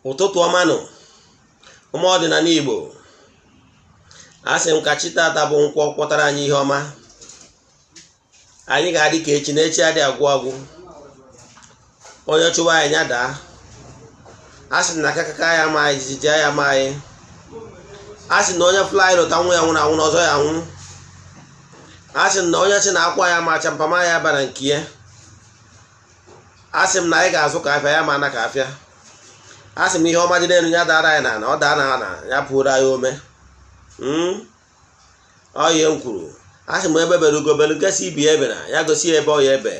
Ụtụtụ ọma nụ, ụmụ ọdịnala Igbo. A sị m ka chi tata bụ Nkwọ kwọtara anyị ihe ọma. Anyị ga-adị ka echi na echi adị agwụ agwụ. Onye chụwa anyị ya daa. A sị na akakaka ya ama anyị, jijiji ya ama anyị. A sị na onye fly lụta nwa ya nwụrụ anwụ na ọzọ ya anwụ. A sị na onye sị na akwa ya ma champama ya bara nke ya. A sị m na anyị ga-azụ ka afịa ya ma ana ka afịa. A sị m ihe ọma dị n'elu ya dara anyị n'ala, ọ daa n'ala ya pụrụ anyị ome. Ọ ihe m kwuru. A sị m ebe bere ugo bere, nke si ibi ebe na ya gosi ya ebe ọ ya ebe.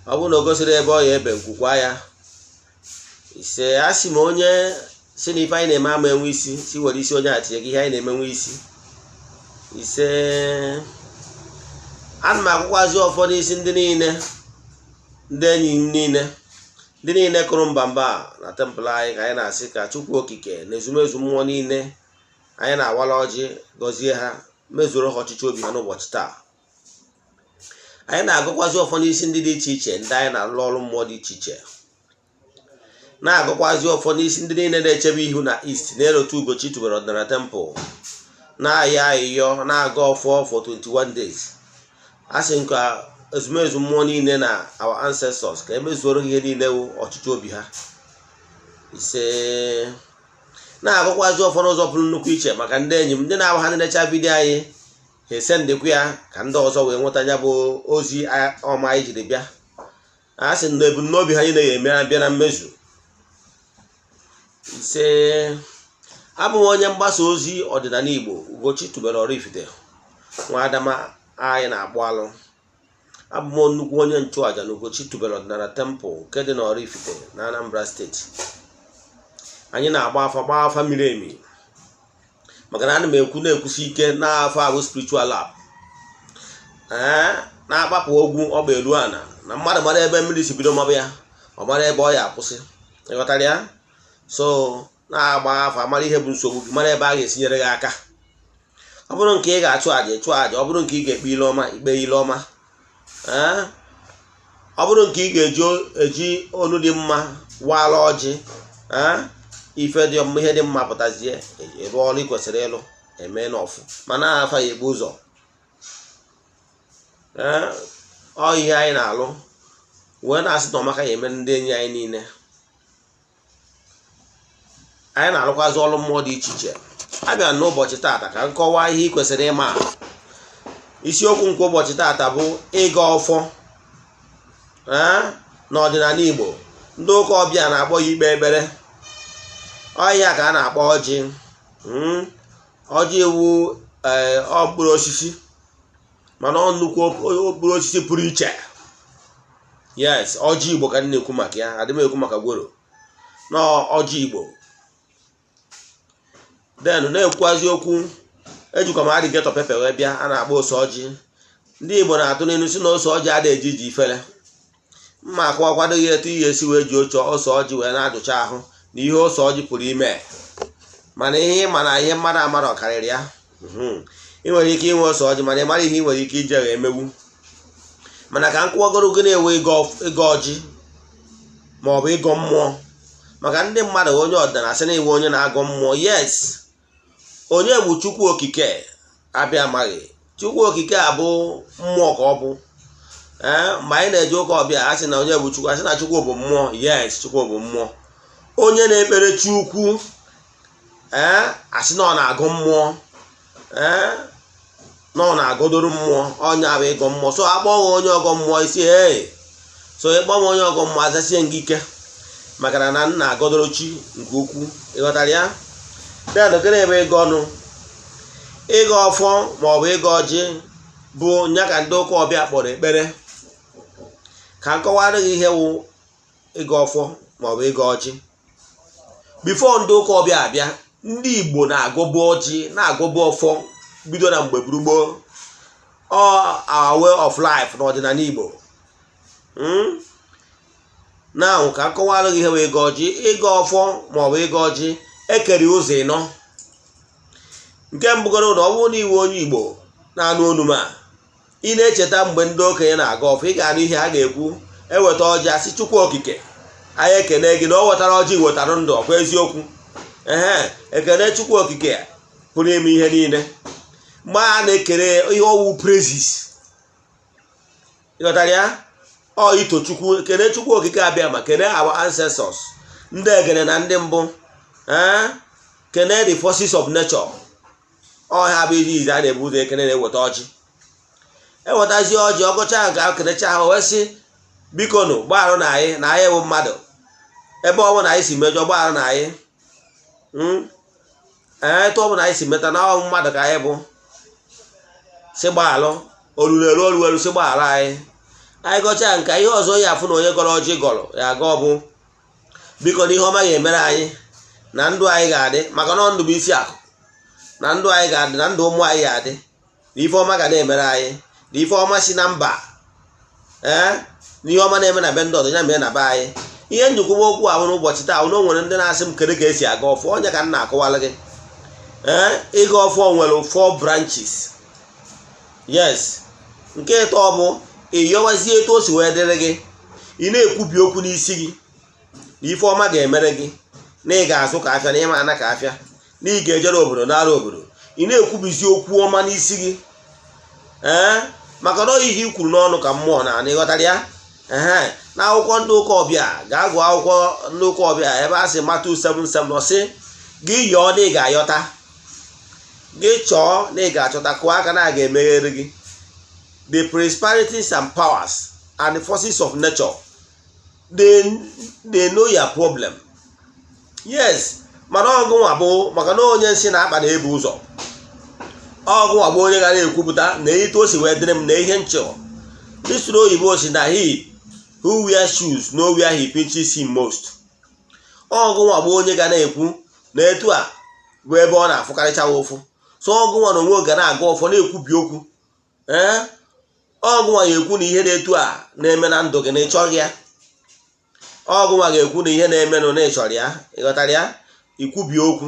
Ọ bụrụ na o gosiri ebe ọ ya ebe, nkwukwa ya ise. A sị m onye si na ife anyị na-eme ama enwe isi, si were isi onye a tinye gị ihe anyị na-emenwe isi ise. Ana m akwụkwazi ọfọ n'isi ndị niile, ndị enyi m niile, ndị niile kụrụ mba mba na temple anyị, ka anyị na-asị ka Chukwu Okike na ezumezu mmụọ niile anyị na-awala ọjị gọzie ha, mezuoro ha ọchịchị obi ha n'ụbọchị taa. Anyị na-agụkwazi ọfọ n'isi ndị dị iche iche, ndị anyị na-alụ ọrụ mmụọ dị iche iche, na-agụkwazi ọfọ n'isi ndị niile na-echebe ihu na East na-erotu Ugochi Tubelu Ọdịnala Temple, na-ayọ ayịyọ, na-aga ọfọ for 21 days. A sị nka ezumezu mmụọ niile na our ancestors ka emezuoro ihe niile wụ ọchịchị obi ha ise. Na-agụkwazi ọfọ n'ụzọ pụrụ nnukwu iche maka ndị enyi m, ndị na-abụ ha na-enecha video anyị, ha esendịkwa ya ka ndị ọzọ wee nweta ya bụ ozi ọma anyị jiri bịa. A sị na ebumnobi ha niile ga-eme bịa na mmezu ise. Abụ m onye mgbasa ozi ọdịnala Igbo, Ugochi Tubelu Oraifite, nwa Adama anyị na-akpụ alụ. Abụ m nnukwu onye nchụaja na Ugochi Tubelu Ọdịnala Temple nke dị n'Oraifite na Anambra Steeti. Anyị na-agba afa, gbaa afa miri emi, maka na ana m ekwu na-ekwusi ike n'afọ abụ spiritual lab, ee, na-akpapụ ogwu ọgba elu ana na mmadụ mara ebe mmiri si bido maba ya, ọ mara ebe ọ ya akwụsị. Ịghọtara ya? So na-agba afa, mara ihe bụ nsogbu gị, mara ebe a ga-esinyere gị aka. Ọ bụrụ nke ị ga-achụ àjà, ịchụ àjà. Ọ bụrụ nke ị ga-ekpe ile ọma, ikpe ile ọma. Ee, ọ bụrụ nke ị ga-eji eji onu dị mma wala ọjị, ee, ife dị ọmụmụ, ihe dị mma pụtazie, ịrụ ọrụ ị kwesịrị ịlụ eme n'ọfụ, mana afa ya ebu ụzọ. Ee, ọ ihe anyị na-alụ wee na-asị na ọmaka ya eme ndị enyi anyị niile. Anyị na-alụkwazị ọrụ mmụọ dị iche iche. Abịa n'ụbọchị taata ka m kọwaa ihe ị kwesịrị ịma. Isiokwu nke ụbọchị taata bụ ịga ọfọ n'ọdịnala Igbo. Ndị ụka ọbịa na-akpọ ya ikpe ekpere. Ọhịa ka a na-akpọ ọjị. Ọjị iwu, ee, ọ mkpụrụ osisi, mana ọ nnukwu mkpụrụ osisi pụrụ iche. Yes, ọjị Igbo ka m na-ekwu maka ya. Adị m ekwu maka gworo na ọjị Igbo. Then na-ekwuwazi okwu, ejikwa m alligator pepper wee bịa, a na-akpọ ose ọjị. Ndị Igbo na-atụ n'ilu si na ose ọjị adịghị eji iji ifere mma. Akọwakwadoghị etu ihe esi wee ji oche ose ọjị wee na-adụcha ahụ na ihe ose ọjị pụrụ ime. Mana ihe ịma na ihe mmadụ amara karịrị ya. Ị nwere ike inwe ose ọjị, mana ị mara ihe ị nwere ike ije wee emegbu. Mana ka m kwụwagoro gị na-ewe ịgọ ọjị ma ọ bụ ịgọ mmụọ, maka ndị mmadụ, onye ọdịnala sị na iwe onye na-agọ mmụọ. Yes, onye bụ Chukwu Okike abịa amaghị Chukwu Okike abụ mmụọ ka ọ bụ. Ee, mgbe anyị na-eje ụka ọbịa, a sị na onye bụ Chukwu, a sị na Chukwu bụ mmụọ. Yes, Chukwu bụ mmụọ. Onye na-ekpere Chukwu, ee, asị na ọ na-agụ mmụọ, ee, na ọ na-agọdoro mmụọ. Ọnya bụ ịgọ mmụọ. So akpọghị onye ọgọ mmụọ isi. Ee, so ịkpọ m onye ọgọ mmụọ, azasie gị ike, maka na nna agọdoro chi nke ukwuu. Ịghọtara ya? Then gịnị bụ ịgọ ọnụ, ịgọ ọfọ ma ọ bụ ịgọ ọjị? Bụ nya ka ndị ụka ọbịa kpọrọ ekpere. Ka m kọwara gị ihe wụ ịgọ ọfọ ma ọ bụ ịgọ ọjị. Before ndị ụka ọbịa abịa, ndị Igbo na-agọbu ọjị, na-agọbu ọfọ bido na mgbe gburugburu. Ọ our way of life n'ọdịnala Igbo. Now ka m kọwara gị ihe wụ ịgọ ọjị, ịgọ ọfọ ma ọ bụ ịgọ ọjị. Ekere ụzọ ịnọ. Nke mbụgoro na ọ bụrụ na iwe onye Igbo na-anụ olu m a, ị na-echeta mgbe ndị okenye na-aga ọfọ, ị ga-anụ ihe ha ga-ekwu. Eweta ọjị, asị Chukwu Okike. Anyị ekene gị na o wetara ọjị, wetara ndụ. Ọkwa eziokwu? Ehe, ekene Chukwu Okike pụrụ ime ihe niile. Mgbe a na-ekele ihe ọwụ praises, ịghọtara ya? Ọ ito Chukwu, kene Chukwu Okike abịa ma kene our ancestors, ndị egene na ndị mbụ, ee, kene the forces of nature. Ọha bụ ihe izi a na-ebu ụzọ ekene na-eweta ọjị. Ewetazi ọjị, ọgọcha nke ahụ, kenecha ahụ, wee sị, biko nụ, gbagharụ na anyị, na anyị bụ mmadụ, ebe ọ bụla anyị si mejọ, gbagharụ na anyị. Ee, etu ọ bụla anyị si meta na ọ mmadụ ka anyị bụ, si gbaghalụ olulu elu olu elu, si gbaghara anyị. Anyị gọchaa nke, ihe ọzọ ya afụ na onye gọrọ ọjị gọrọ ya aga, ọ bụ biko na ihe ọma ga-emere anyị, na ndụ anyị ga-adị, maka na ndụ bụ isi akụ, na ndụ anyị ga-adị, na ndụ ụmụ anyị ga-adị, na ife ọma ga na-emere anyị, na ife ọma si na mba, ee, na ihe ọma na-eme na be ndị ọzọ, ya mee na be anyị. Ihe njikwa okwu ahụ n'ụbọchị taa, na o nwere ndị na-asị m, kedu ka esi aga ọfọ? Onye ka m na-akọwalụ gị. Ee, ịga ọfọ nwere four branches. Yes, nke ịtọ bụ ịyọwazie etu o si wee dịrị gị. Ị na-ekwubi okwu n'isi gị na ife ọma ga-emere gị, na ị ga-azụ ka afịa, na ịma ana ka afịa, na ị ga-ejere obodo, nara obodo. Ị na-ekwubizi okwu ọma n'isi gị, ee, maka na ihe i kwuru n'ọnụ ka mmụọ na ịghọtara ya. Ehe, na akwụkwọ ndị ụka ọbịa, ga-agụ akwụkwọ ndị ụka ọbịa ebe a sị Matthew 7:7, ọ sị gị yọọ na ị ga-ayọta, gị chọọ na ị ga-achọta, kụọ aka na a ga-emeghere gị. The principalities and powers and the forces of nature, they know your problem. Yes, mana ọgụnwa bụ maka na onye nsị na-akpa na-ebu ụzọ. Ọgụnwa bụ onye gara ekwupụta na etu o si wee dịrị m na ihe nchọ. Ndị soro oyibo si na he who wear shoes know where he pinches him most. Ọgụnwa bụ onye ga na-ekwu na etu a bụ ebe ọ na-afụkarịcha ụfụ. So ọgụnwa na onwe ga na-aga ọfọ, na-ekwubi okwu. Ee, ọgụnwa ga-ekwu na ihe na-etu a na-eme na ndụ gị na ịchọghị ya. Ọgụnwa ga-ekwu na ihe na-emenụ na ịchọrọ ya. Ịghọtara ya? Ikwubi okwu,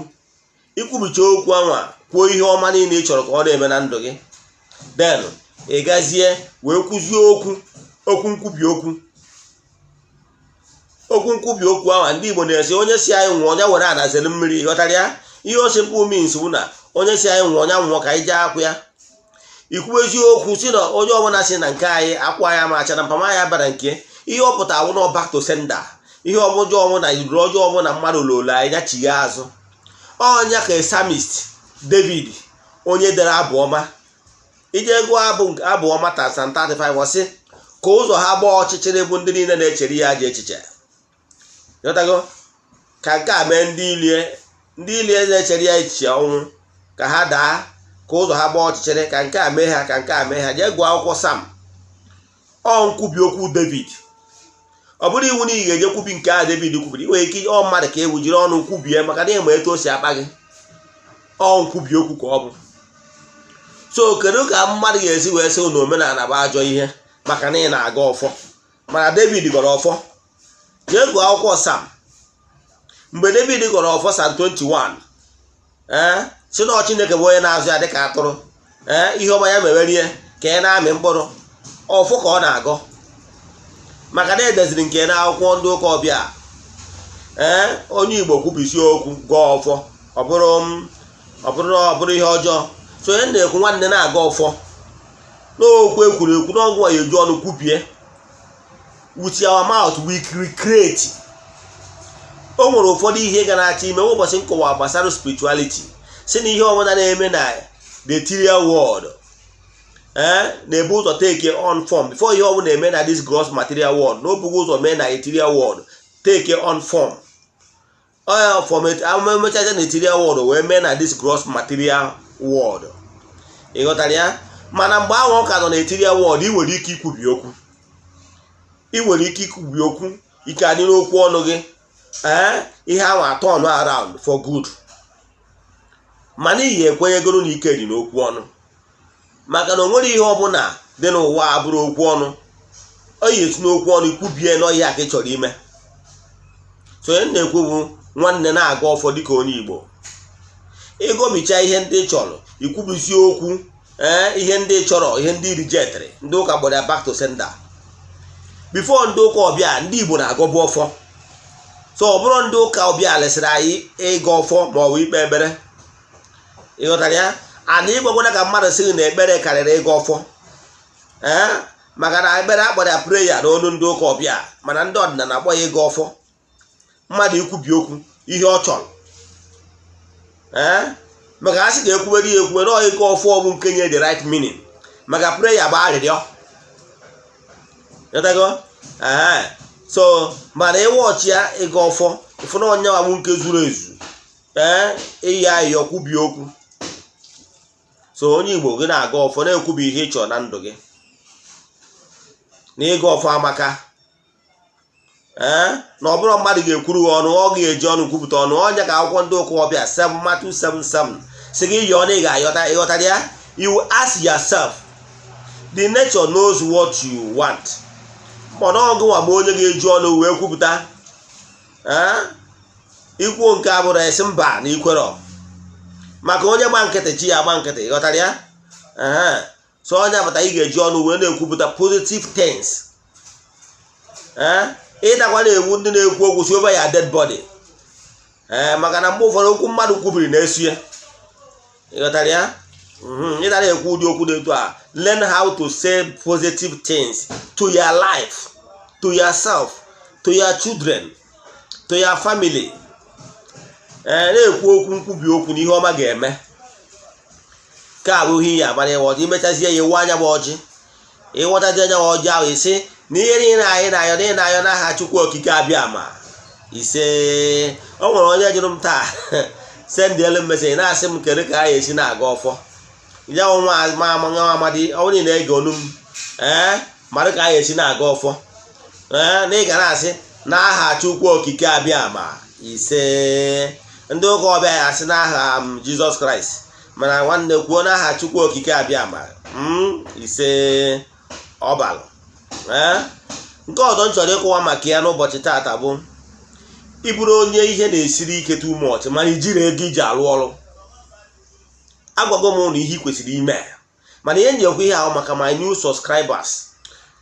ikwubicha okwu anwa, kwuo ihe ọma niile ị chọrọ ka ọ na-eme na ndụ gị. Then ị gazie wee kwuzie okwu, okwu nkwubi okwu, okwu nkwubi okwu ahụ. Ndị Igbo na-esi, onye si anyị nwụọ, onye were anazere mmiri. Ịghọtara ya? Ihe o simple means bụ na onye si anyị nwụọ, onye nwụọ ka anyị jee akwụ ya. Ikwu eziokwu si na onye ọbụla si na nke anyị akwa ya ma acha na mpama ya bara nke ihe ọ pụtara awụ na back to sender. Ihe ọbụjọ ọbụla iruru ọjọọ ọbụla mmadụ lolo anyị, ya chigha azụ. Ọnya ka psalmist David, onye dere abụ ọma, ije gụọ abụ ọma Psalm 35, ọ sị ka ụzọ ha gbaa ọchịchịrị, bụ ndị niile na-echere ya ajọ echiche. Ghọtago? Ka nke a mee ndị ilie, ndị ilie na-echere ya echiche ọnwụ, ka ha daa, ka ụzọ ha gbaa ọchịchịrị, ka nke a mee ha, ka nke a mee ha. Jee gụọ akwụkwọ Psalm. Ọ nkwubi okwu David. Ọ bụrụ iwu na ị ga-eje kwubi nke a David kwubiri, ị nwere ike ọ mmadụ ka ewu jiri ọnụ kwubie, maka na ịma etu o si akpa gị. Ọ nkwubi okwu ka ọ bụ. So kedu ka mmadụ ga-esi wee sị na omenala bụ ajọ ihe maka na ị na-aga ọfọ? Mana David gọrọ ọfọ. Jee gụọ akwụkwọ Psalm. Mgbe David gọrọ ọfọ, Psalm 21, ee, si na Chineke bụ onye na-azụ ya dịka atụrụ, ee, ihe ọma ya mewerie ka ị na-amị mkpụrụ. Ọfọ ka ọ na-agọ, maka na edeziri nke na akwụkwọ ndị ụka ọbịa. Ee, onye Igbo kwubisi okwu, gọọ ọfọ, ọ bụrụ ihe ọjọọ. So onye na-ekwu, nwanne, na-aga ọfọ n'okwu ekwuru ekwu n'ọgwụ ya, eju ọnụ kwubie. With our mouth we create. O nwere ụfọdụ ihe ga na-achọ ime. Ụbọchị nkọwa gbasara spirituality, si na ihe ọbụla na-eme na the material world, ee, na-ebu ụzọ take on form before ihe ọbụla eme na this gross material world, na o bughị ụzọ mee na material world take on form. Ọ form emechacha na material world wee mee na this gross material world. Ị ghọtara ya? Mana mgbe ahụ ọ ka nọ na material world, ị nwere ike ikwubi okwu, ị nwere ike ikwubi okwu, ike adị n'okwu ọnụ gị. Ee, ihe ahụ turn around for good. Mana iyi ekwenyegoro na ike dị n'okwu ọnụ, maka na o nwere ihe ọbụla dị n'ụwa abụrụ okwu ọnụ. Ọ yi esi n'okwu ọnụ ikwubie n'ọhịa ka ị chọrọ ime. So onye na-ekwu bụ, nwanne, na-aga ọfọ dịka onye Igbo. Ịgọbicha ihe ndị ị chọrọ, ikwubisi okwu. Ee, ihe ndị ị chọrọ, ihe ndị rejectịrị, ndị ụka gbara ya back to sender. Before ndị ụka ọbịa, ndị Igbo na-agọbu ọfọ. So ọ bụrụ ndị ụka ọbịa lesịrị anyị ịga ọfọ ma ọ bụ ikpe ekpere, ịghọtara ya? Ana ịgwagwana ka mmadụ sị gị na ekpere karịrị ịga ọfọ. Ee, maka na ekpere akpọrọ ya prayer na olu ndị ụka ọbịa, mana ndị ọdịnala akpọ ya ịga ọfọ. Mmadụ ikwubi okwu ihe ọ chọrọ, ee, maka a sị ka ekwubere ya ekwube na ịga ọfọ bụ nke nye the right meaning, maka prayer bụ arịrịọ. Ịghọtago? Ee. So mana ịwọchị ya, ịga ọfọ ịfụ na onye bụ nke zuru ezu. Ee, ịya ayọ kwubi okwu. So onye Igbo, gị na-aga ọfọ, na-ekwubi ihe ị chọrọ na ndụ gị, na ịga ọfọ amaka. Ee, na ọ bụrụ mmadụ ga-ekwuru gị ọnụ, ọ ga-eji ọnụ kwupụta ọnụ ọnya ka akwụkwọ ndị ụka ọbịa 7 Matthew 7:7 si gị yọọ na ị ga-ayọta. Ịghọtara ya? You ask yourself, the nature knows what you want, mana ọgụ nwa bụ onye ga-eji ọnụ wee kwupụta. Ee, ikwuo nke a bụrụ esi mba na ikwerọ, maka onye gba nkịtị, chi ya gba nkịtị. Ịghọtara ya? Ee. So onye apụta, ị ga-eji ọnụ wee na-ekwupụta positive things. Ee, ịdakwa na-ewu ndị na-ekwu okwu si over ya dead body. Ee, maka na mgbe ụfọdụ okwu mmadụ kwubiri na-esu ya. Ịghọtara ya? Ịdara ekwu ụdị okwu dị etu a. Learn how to say positive things to your life, to yourself, to your children, to your family. Ee, na-ekwu okwu nkwubi okwu na ihe ọma ga-eme. Nke a bụ ihe iyi amara ịghọta. Imechazie ya, iwu anya bụ ọjị, ịghọtazi anya bụ ọjị ahụ, isi na ihe niile anyị na-ayọ na na-ayọ n'aha Chukwu Okike abịa ma ise. O nwere onye jụrụ m taa, send ielu m message, na-asị m kedu ka anyị esi na-aga ọfọ ya. Nwa nwa amadi, ọ bụrụ na ege onu m, ee, mmadụ ka anyị esi na-aga ọfọ. Ee, na ị ga na-asị n'aha Chukwu Okike abịa ma ise. Ndị ụka ọbịa ya asị n'aha m Jizọs Kraịst, mana nwanne, kwuo n'aha Chukwu Okike abịa ma ise. Ọbalụ. Ee, nke ọzọ m chọrọ ịkụwa maka ya n'ụbọchị taata bụ ịbụrụ onye ihe na-esiri ike too much, mana ijiri ego iji arụ ọrụ. Agwago m ụnụ ihe ị kwesịrị ime, mana ihe njikwa ihe ahụ maka my new subscribers,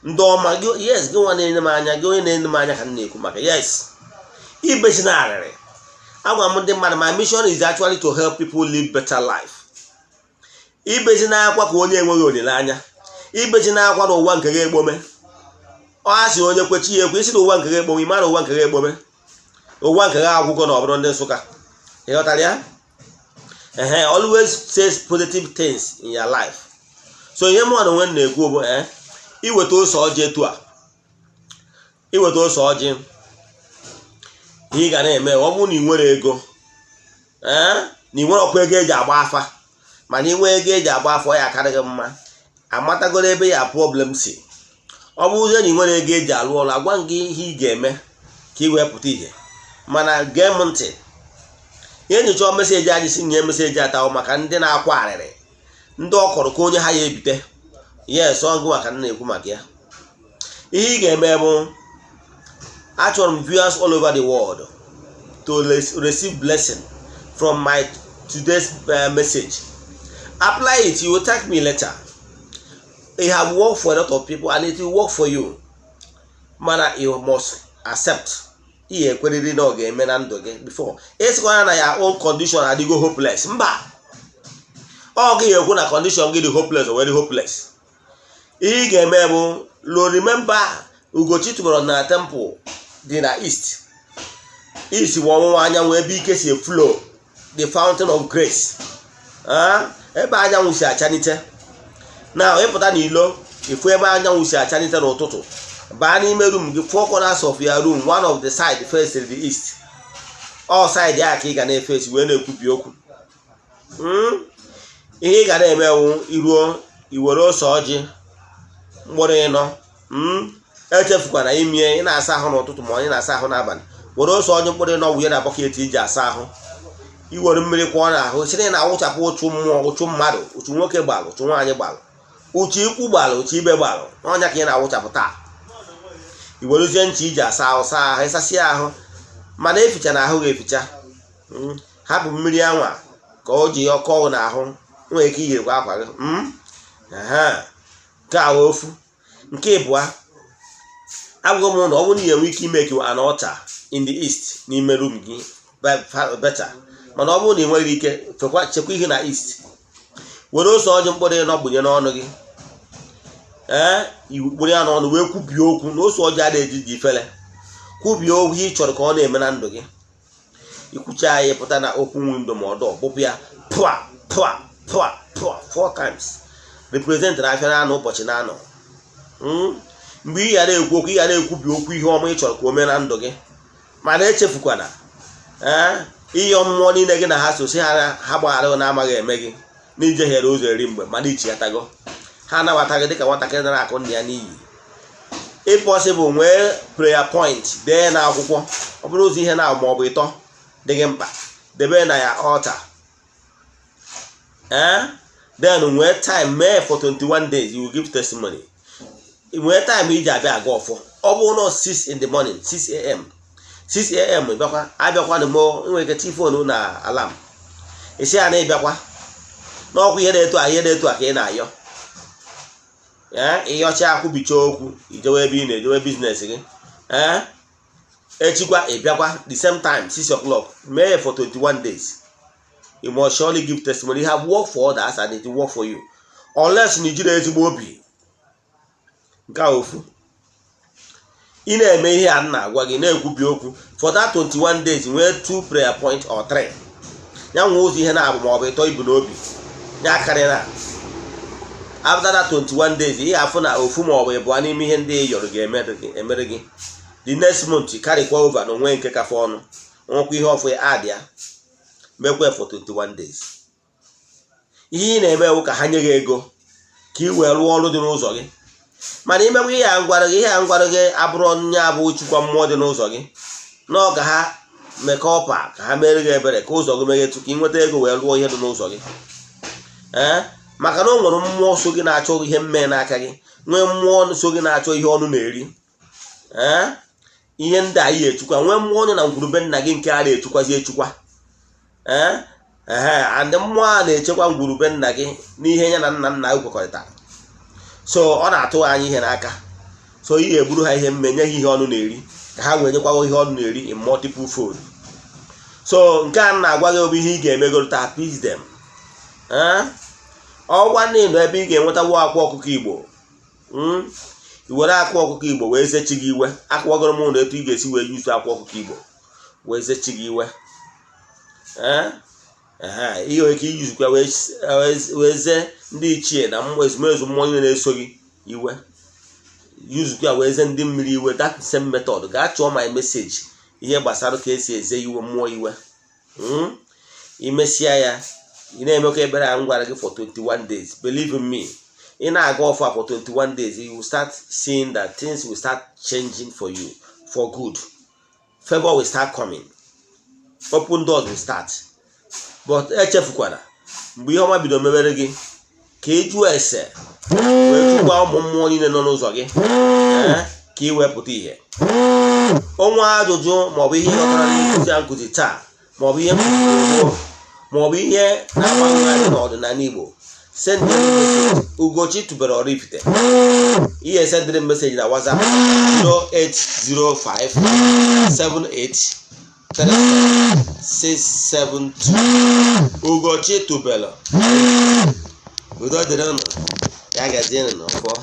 ndị ọma. Yes, gị nwa na-ene m anya, gị onye na-ene m anya ka m na-ekwu maka. Yes, ibezi na arịrị. Agwa m ndị mmadụ, my mission is actually to help people live better life. Ibezi na akwa ka onye enweghị olileanya, ibezi na akwa n'ụwa nke gị egbome. Ọ asị onye kwechi ya ekwe isi na ụwa nke gị egbome, ịma na ụwa nke gị egbome, ụwa nke gị agwụgwọ na ọ bụrụ ndị Nsụka. Ịghọtara ya? Ehe, always says positive things in your life. So ihe mụ na onwe m na-ekwu bụ, ee, iweta ose ọjị etu a, iweta ose ọjị, ihe ị ga na-eme, ọ bụrụ na ị nwere ego, ee, na ị nwere ọkwa ego eji agba afa, mana ị nwee ego eji agba afa, ya akarị gị mma. Amatagoro ebe ya problem si. Ọ bụrụzie na ị nwere ego eji alụ ọrụ, agwa m gị ihe ị ga-eme ka ị wee pụta ihe. Mana gee m ntị, ihe nyocha message anyị si nye message atawo maka ndị na-akwa arịrị, ndị ọ kọrọ ka onye ha ya ebite. Yes, ọgụ maka m na-ekwu maka ya. Ihe ị ga-eme bụ, achọrọ m viewers all over the world to receive blessing from my today's message. Apply it, you will thank me later. It have worked for a lot of people and it will work for you, mana you must accept ihe ekweriri na ọ ga-eme na ndụ gị before ịsịkwana na ya own condition adịgo hopeless. Mba, ọ gị ekwu na condition gị dị hopeless, o wee dị hopeless. Ihe ị ga-eme bụ lo, remember Ugochi tụbọrọ na temple dị na east. East bụ ọwụwa anyanwụ, ebe ike si flow, the fountain of grace, ebe anyanwụ si achanite. Na ịpụta n'ilo, ifu ebe anyanwụ si achanite n'ụtụtụ, baa n'ime room gị, four corners of your room, one of the side face the east. All side ya ka ị ga na-efesi wee na-ekwubi okwu. Ihe ị ga na-emewu, iruo, iwere ose ọjị mkpụrụ ịnọ. Echefukwana imie ị na-asa ahụ n'ụtụtụ ma onye na-asa ahụ n'abalị, were ose ọjị mkpụrụ ịnọ wunye na bucket iji asa ahụ. Iwere mmiri kwụọ n'ahụ, si na ị na-awụchapụ ụchụ mmụọ, ụchụ mmadụ, ụchụ nwoke gbalụ, ụchụ nwaanyị gbalụ, ụchụ ikwu gbalụ, ụchụ ibe gbalụ n'ọnya ka ị na-awụchapụ taa. I werezie ncha iji asa ahụ saa ahụ, ịsasịa ahụ, mana eficha na ahụ ga-eficha. Hapụ mmiri anwa ka o ji ọkọ n'ahụ, nwere ike iyirikwa akwa gị. Nke a ofu. Nke ịbụa, agwago m na ọ bụrụ na ị enwe ike ime ka an altar in the east n'ime room gị better. Mana ọ bụrụ na ị nweghị ike, fekwa chekwa ihe na east, were ose ọjị mkpụrụ ịnọ gbunye n'ọnụ gị. Ee, mkpụrụ ya n'ọnụ wee kwubie okwu na ose ọjị adịghị eji ji ifele. Kwubie okwu ihe ị chọrọ ka ọ na-eme na ndụ gị. Ikwucha ya, pụta na open window ma ọdọ kpụpụ ya, pụa pụa pụa pụa four times, represent na afịa na-anọ ụbọchị na-anọ. Mgbe ị ghara ekwu okwu, ị ghara ekwubi okwu ihe ọma ị chọrọ ka o mee na ndụ gị. Mana echefukwana, ee, ịyọ mmụọ niile gị na ha so, si ha ha gbaghara na amaghị eme gị na ijeghere ụzọ eri mgbe, mana ichighatago, ha anabata gị dịka nwatakịrị nara akụ nna ya n'iyi. If possible, nwee prayer point dee na akwụkwọ. Ọ bụrụ ụzọ ihe na ma ọ bụ ịtọ dị gị mkpa, debe na ya altar. Ee, then nwee time mee for 21 days, you will give testimony. Nwee time iji abịa aga ọfọ. Ọ bụrụ na 6 in the morning, 6 a.m., 6 a.m., ịbịakwa, abịakwa na mo nwere ike phone na alarm, isi ya na ịbịakwa n'ọkwa ihe na-etu a, ihe na-etu a ka ị na-ayọ. Ee, ịyọcha, akwụbicha okwu, ijewe ebe ị na-ejewe business gị. Ee, echikwa ịbịakwa the same time, 6 o'clock. Mee ya for 21 days, you must surely give testimony. You have worked for others and it will work for you, unless na ijiri ezigbo obi. Nke a ofu ị na-eme ihe a m na-agwa gị, na-ekwubi okwu for that 21 days, nwee two prayer point or three, ya nwee ụzọ ihe na-abụ ma ọ bụ ịtọ ibu n'obi ya karịa na after that 21 days, ị ga-afụ na ofu ma ọ bụ ịbụọ n'ime ihe ndị ị yọrọ ga-emere gị. The next month, karịkwa over na onwe nke kafe ọnụ, nwekwa ihe ọfụ add ya, mekwa for 21 days. Ihe ị na-eme ewu ka ha nye gị ego ka ị wee rụọ ọrụ dị n'ụzọ gị. Mana imekwa ihe a ngwara gị, ihe a ngwara gị abụrụ nye abụ chukwa mmụọ dị n'ụzọ gị nọọ, ka ha mekọọ pa, ka ha mere gị ebere, ka ụzọ gị meghetu, ka ị nweta ego wee rụọ ihe dị n'ụzọ gị. Ee, maka na o nwere mmụọ so gị na-achọ ihe mmee n'aka gị, nwee mmụọ so gị na-achọ ihe ọnụ na-eri. Ee, ihe ndị a yi echukwa, nwee mmụọ nọ na ngwurube nna gị nke a na-echukwazi echukwa. Ee, ehe, and mmụọ a na-echekwa ngwurube nna gị n'ihe ya na nna nna gị kwekọrịtara. So ọ na-atụ anyị ihe n'aka, so ị ga-egburu ha ihe mme, nye ha ihe ọnụ na-eri, ka ha wee nyekwawa ihe ọnụ na-eri in multiple fold. So nke a na-agwa gị bụ ihe ị ga-emegoro to appease them. Ee, ọgwa na ịnọ ebe ị ga-enwetawo akwa ọkụkọ Igbo, i were akwa ọkụkọ Igbo wee zechi gị iwe. Akwagoro m ụlọ etu ị ga-esi wee yuzu akwa ọkụkọ Igbo wee zechi gị iwe. Ee, ehe, ihe nwere ike iyuzukwa wee zee ndị ichie na mmụọ, ezumezu mmụọ niile na-eso gị iwe. Yuzukwa wee zee ndị mmiri iwe, that same method. Gaa chọọ my message, ihe gbasara ka esi eze iwe mmụọ iwe. Imesịa ya, ị na-emekwa ekpere a m gwara gị for 21 days. Believe in me, ị na-aga ọfụ for 21 days, you will start seeing that things will start changing for you for good. Favor will start coming, open doors will start. But echefukwana, mgbe ihe ọma bido mewere gị, ka ị jụọ ese wee chụkwa ụmụ mmụọ niile nọ n'ụzọ gị, ee, ka ị wepụta ihe onwe. Ajụjụ maọbụ ihe ịghọtara n'nkụzi a nkụzi taa, maọbụ ihe nkụzi, maọbụ ihe na-agbanwe n'ọdịnala Igbo, send me message. Ugochi tubelu Oraifite. Ihe sendịrị message na WhatsApp 0805 78 672. Ugochi tubelu. Udo dịrị unu, ya gazienụ n'ọfọ.